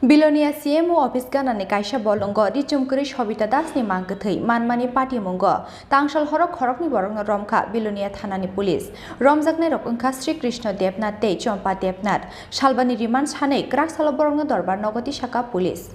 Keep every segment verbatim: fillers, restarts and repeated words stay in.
Bilonia C M O office ganani kaisa bolongo richum kwrwi Sobita Das ni mang kwthwi manmani patimungo tangsal horo khoroknwi borokno romkha Bilonia thanani police. Romjaknairok wngkha Sri Krishna Debnath tei Chompa Debnath. Salbani remand sanwi kwrak salo borokno dorbar nogo tisaka police.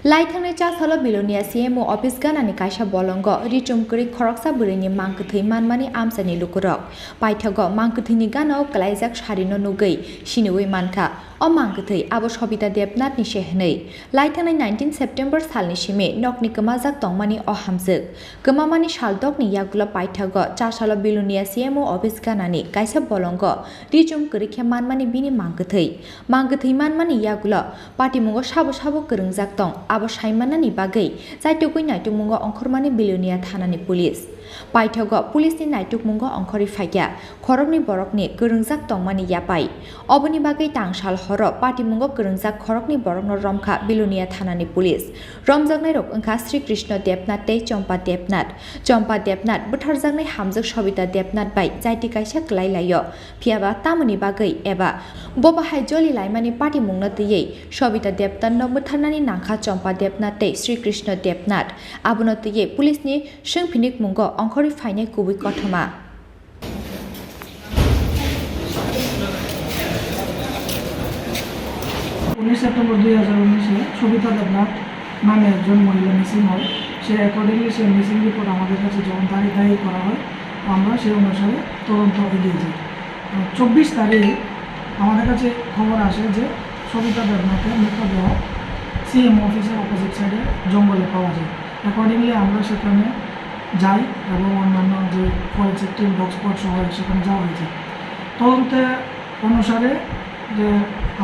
Lai thangnai cha salo Bilonia C M O office ganani kaisa bolongo richum kwrwi khoroksa bwrwini mang kwthwi manmani amchaini lukurok. Paithago mang kwthwini gana o kwlaijak sarino nugwi siniwi mankha. O mang kwthwi abo Sobita Debnath ni se hwnwi. Lai thangnai nineteen September salni simi nokni kwmajak tongmani o hamjwk. Kwmamani sal dokni yagulo paithago cha salo Bilonia C M O office ganani kaisa bolongo richum kwrwi khe manmani bini mang kwthwi. Mang kwthwi manmani yagulo patimungo sabo sabo kwrwngjak tong, abo saimanani bagwi chaitugwi naitukmungo ongkhormani Bilonia thanani police. Paithago police ni naitukmungo ongkhorwi phaikha khoroknwi borokni kwrwngjak tongmani yapai. Oboni bagwi tangsal horo patimungo kwrwngjak khoroknwi borokno romkha Bilonia thanani police. Romjaknairok wngkha Sri Krishna Debnath tei Chompa Debnath. Chompa Debnath bwtharjaknai hamjwk Sobita Debnath bai jaiti kaisa kwlai laio. Phiyaba tamoni bagwi eba bo bahai joli laimani patimungno twiwi Sobita Debnathno bwtharnani nangkha Chompa Debnath tei Sri Krishna Debnath. Abono twiwi police ni swngphinikmungo ongkhorwi phainai kubui kothoma. উনিশ সেপ্টেম্বর দুই হাজার উনিশে সবিতা দেবনাথ নামে একজন মহিলা মিসিং হয়। সে অ্যাকর্ডিংলি সে missing report আমাদের কাছে যখন দাখিল দাখিল করা হয়, আমরা সেই অনুসারে তদন্ত এগিয়ে যাই। আহ, চব্বিশ তারিখ আমাদের কাছে খবর আসে যে সবিতা দেবনাথের মৃতদেহ সিএম অফিসের অপোজিট সাইডে জঙ্গলে পাওয়া যায়। অ্যাকর্ডিংলি আমরা সেখানে যাই এবং অন্যান্য যে ফরেন্সিক টিম, ডগ স্কোয়াড সহ সেখানে যাওয়া হয়েছে। তদন্তে অনুসারে যে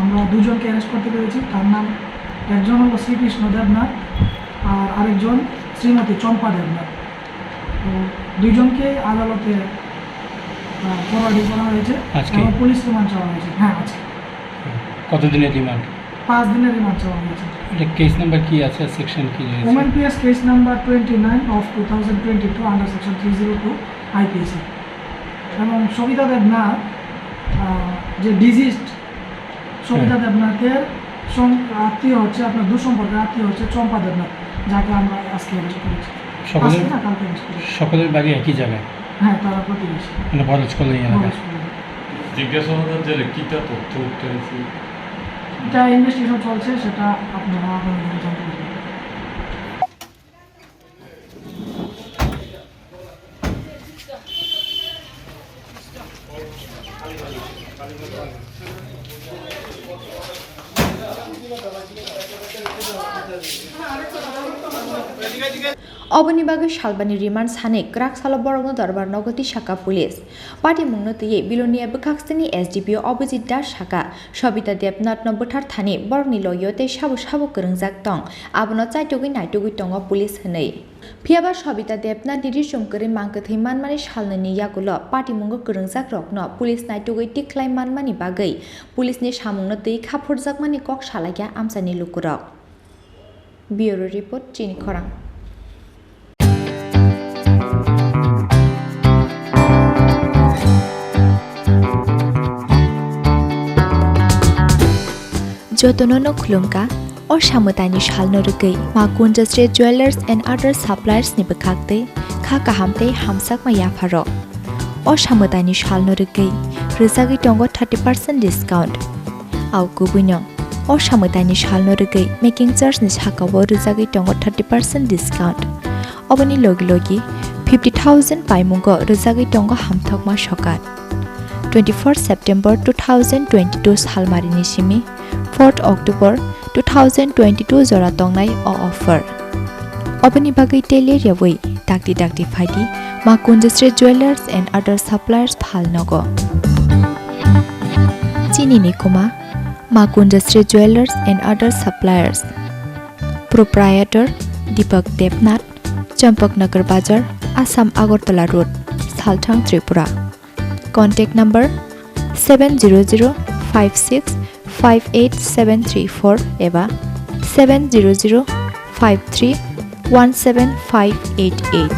আমরা দুজনকে অ্যারেস্ট করতে পেরেছি, তার নাম একজন হলো শ্রীকৃষ্ণ দেবনাথ আর আরেকজন শ্রীমতী চম্পা দেবনাথ। তো দুইজনকে আদালতে, আহ, ফরওয়ার্ডিং করা হয়েছে আজকে? এবং পুলিশ রিমান্ড চাওয়া হয়েছে। হ্যাঁ, আজকে। কতদিনের রিমান্ড? পাঁচ দিনের রিমান্ড চাওয়া হয়েছে। এটা কেস নাম্বার কি আছে, সেকশন কি রয়েছে? Women PS case number twenty nine of two thousand twenty two under section three zero two IPC. এবং সবিতা দেবনাথ, আহ, যে ডিজিজড সবিতা হ্যাঁ। দেবনাথের সং-, আত্মীয় হচ্ছে, আপনার দূর সম্পর্কের আত্মীয় হচ্ছে চম্পা দেবনাথ, যাকে আমরা আজকে অ্যারেস্ট করেছি। সকলের, আজকে না, কালকে অ্যারেস্ট করেছি। সকলের বাড়ি একই জায়গায়? হ্যাঁ, তারা প্রতিবেশী। মানে বরজ কলোনি এলাকায়? বরজ কলোনি। জিজ্ঞাসাবাদের জেরে কিতা তথ্য উঠে আসে? এটা ইনভেস্টিগেশন চলছে, সেটা আপনারা আগামী দিনে জানতে পারবেন। Oboni bagwi salbani remand sanwi kwrak salo borokno dorbar nogo tisaka police. Patimungno twiwi Bilonia bwkhaksini S D P O Abhijit Das saka, Sobita Debnathno bwthar thani borokni logio tei sabo sabo kwrwngjak tong, abono chaitugwi naitugwi tongo police hwnwi. Phiyaba Sobita Debnathni richum kwrwi mang kwthwi manmani salnwini yagulo patimungo kwrwngjakrokno police naitugwi tikhlai manmani bagwi police ni samungno twi kha phurjakmani kok salaikha amchaini lukurok. Bureau Report, Chini Khorang. Jotono no khulumkha, o samwtaini salno rwgwi Ma Kunjasri Jewellers and Other Suppliers ni bwkhaktwi kha kaham tei hamjakma yapharok. O samwtaini salno rwgwi rwjagwi tongo thirty percent discount. Au kubuino, o samwtaini salno rwgwi making charge ni sakao rwjagwi tongo thirty percent discount. Oboni logi logi fifty thousand paimungo rwjagwi tongo hamthokma sokat. Twenty-fourth September two thousand twenty-two salmarini simi fourth October two thousand twenty-two jora tongnai o offer. Oboni bagwi tei ler yawi dakti dakti phaidi Ma Kunjasri Jewellers and Other Suppliers phal nogo. Chini ni kuma Ma Kunjasri Jewellers and Other Suppliers. Proprietor Deepak Debnath, Champaknagar Bazar, Assam Agartala Road, Salthang, Tripura. Contact number seven zero zero five six five eight seven three four eba seven zero zero five three one seven five eight eight.